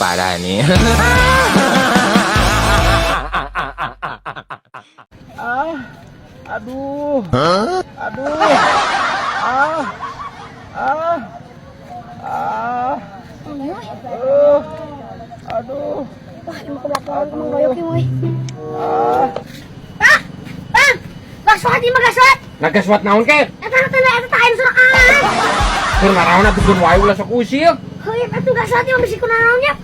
Parah nih. Ah, aduh. Aduh. Ah. Ah. Ah. Aduh. Aduh. Wah, ini ke belakang emang doyok ya, woi. Ah. Ah, bang, gaswat ini mah gaswat. Nah gaswat naon ket? Eta eta eta tak aing sorangan. Keur naraon atuh keun wae ulah sok usil. Heuh, atuh gaswat mah bisi kunaon nya.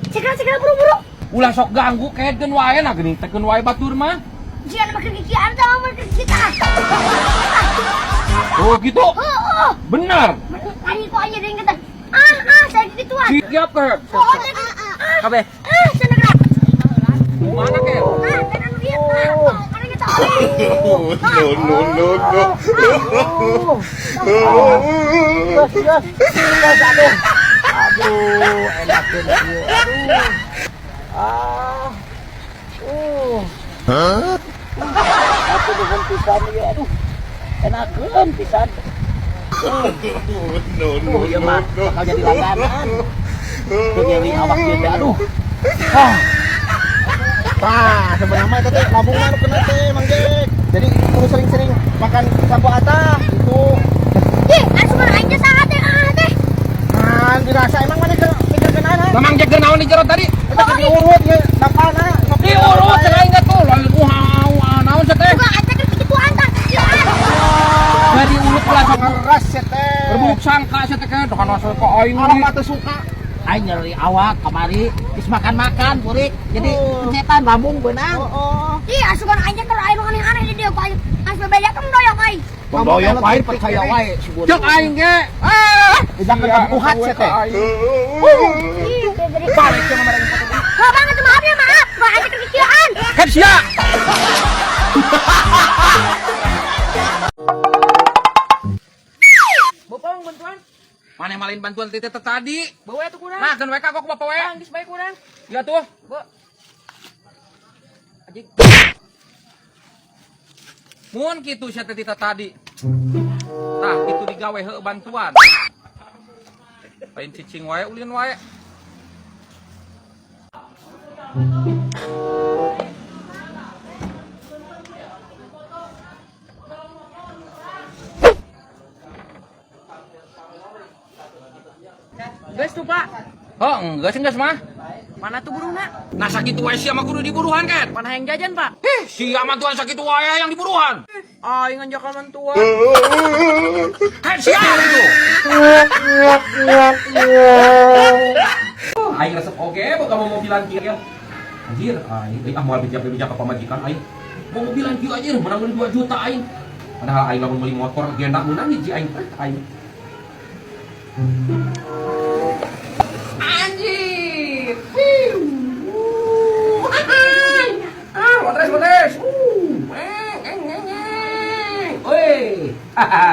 Cekel cekel buru-buru. Ulah sok ganggu ket keun wae nah geuning teh keun wae batur mah. Jika make gigian teh mah kita. Oh gitu. Heeh. Benar. Tadi kok aja deui kata. Ah, ah, saya gituan. Siap ket. Oh, ah, Kabeh. ah, sana gerak. Mana ket? Ah, kan anu ieu tah. Kan kita. No, no, no, no. Gas, gas. Gas, aduh. Aduh, enakeun ieu. Aduh. Ah. Aku nuhun pisan ieu, aduh. Enakeun pisan. No, no, Ieu mah no, bakal jadi langganan. Teu ngewi awak ieu teh, aduh. Ah. Tah, sebenarnya mah eta teh lambung mah nu kena teh, Mang Jek. Jadi kudu sering-sering makan sapu atah gitu. Ih, asup aing teh saha teh ah teh. Kan dirasa emang mana ke mikir kenaan ha? Lah Mang Jack naon di jero tadi? Eta ke diurut ye, bapana. Sok Diurut cek aing tuh. Lain wah naon sia teh? Bukan aing teh keur gituan tah. Gituan. Dari urut ulah sok Ngeras ya teh. berburuk sangka sia teh ket kan asup ka aing. Orang mah teu suka. Aing nyeri awak kamari geus makan-makan burik jadi pencetan lambung beunang. Oh, Ih, asupan aing teh keur aing nu aneh-aneh di dieu ku aing. Asup bebeja kan doyok aing. oh. Doyok wae percaya wae si Cek aing ge. Ah. Jangan kebuhat sia teh. Ih, jadi Balik sia mah mereka. Hah, bang, itu maaf ya, maaf. Bukan aing teh keur kikieuan. Ket sia. Bapak mau bantuan? Mana malin bantuan teh tadi? Bawa ya tuh kurang. Nah, kan WK kok bapak we. Bang, geus bae kurang. Ya tuh. Bu. Anjing. Mun kitu sia teh tadi. Tah, kitu digawe heuh bantuan. Lain cicing wae ulin wae. Geus tuh, Pak. Oh, enggak sih geus mah. Mana tuh burungna? Nah sakitu wae sia mah kudu diburuhan ket. Mana yang jajan, Pak? Eh, sia mah tuan sakitu wae yang diburuhan. Aing ngajak mantuan. Ket sia gitu. Aing resep oge boga mau mobilan kieu ya. Anjir, aing euy ah moal bijak-bijak ka pamajikan aing. Mau mobilan kieu anjir menang meuli 2 juta aing. Padahal aing lamun meuli motor genda meunang hiji aing teh aing. Anjir. Wiu. Ah, botres botres. Eng eng eng eng. Oi. Haha.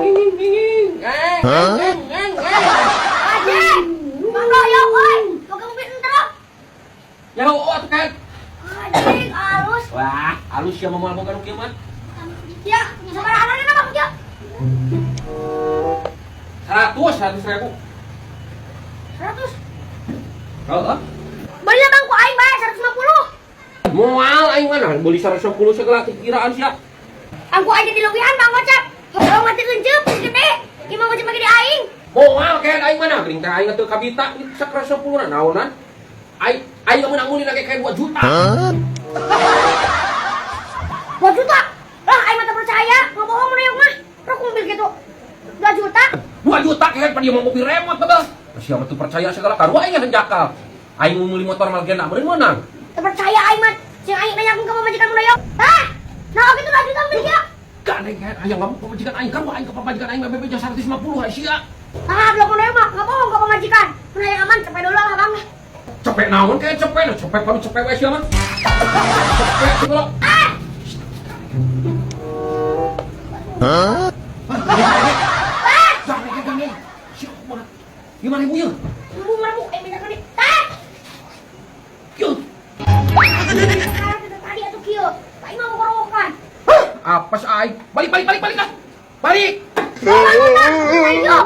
Ing ing ing. Eng eng eng eng. Anjing. Bang doyok euy. Boga mobil entrok. Ya oh atuh kan. Anjing, halus. Wah, halus ya moal boga nu kieu mah. Ya, sabaraha hargana Bang Kieu? 100 ribu. 100. Heeh. Beli bang ku aing bae 150. Moal aing mana beli 110 segala kiraan sia. Aku aja di leuwihan Bang Gocap. Hoyong mati eunceup gede. Ieu mah gocap gede aing. Moal kayak aing mana geuning teh aing teu kabita 110 na naonan. Aing aing meunang meuli lagi kayak 2 juta. 2 juta. Lah aing mah teu percaya, ngabohong mun mah. Rok mobil gitu. 2 juta. 2 juta kayak pada mau mobil remote tebal. Sia mah teu percaya segala karua aing hanjakal. Aing mau meuli motor mal genda meureun meunang. Teu percaya aing mah. Sing aing nanya ka pamajikan mun doyok. Hah? Nah, gitu 2 juta mobil kieu. Gandeng kayak hayang ngomong pamajikan aing karua aing ke pamajikan aing mah bebeja 150 hai sia. Ah, blok mun doyok mah ngabohong ka pamajikan. Mun hayang aman cepet dulu lah Bang. Cepet naon kayak cepet, nah, cepet baru cepet wae sia mah. Cepet segala. Ah! Hah? Gandeng gandeng. Sia kumaha? Gimana ibu ya? Ibu mabuk eh minta gede. Tah! Yuk. Sekarang kita tadi atuh kieu. Aing mah borowokan. Apa sih aing? Balik balik balik balik lah. Balik. Bang, bang, bang. Ayo.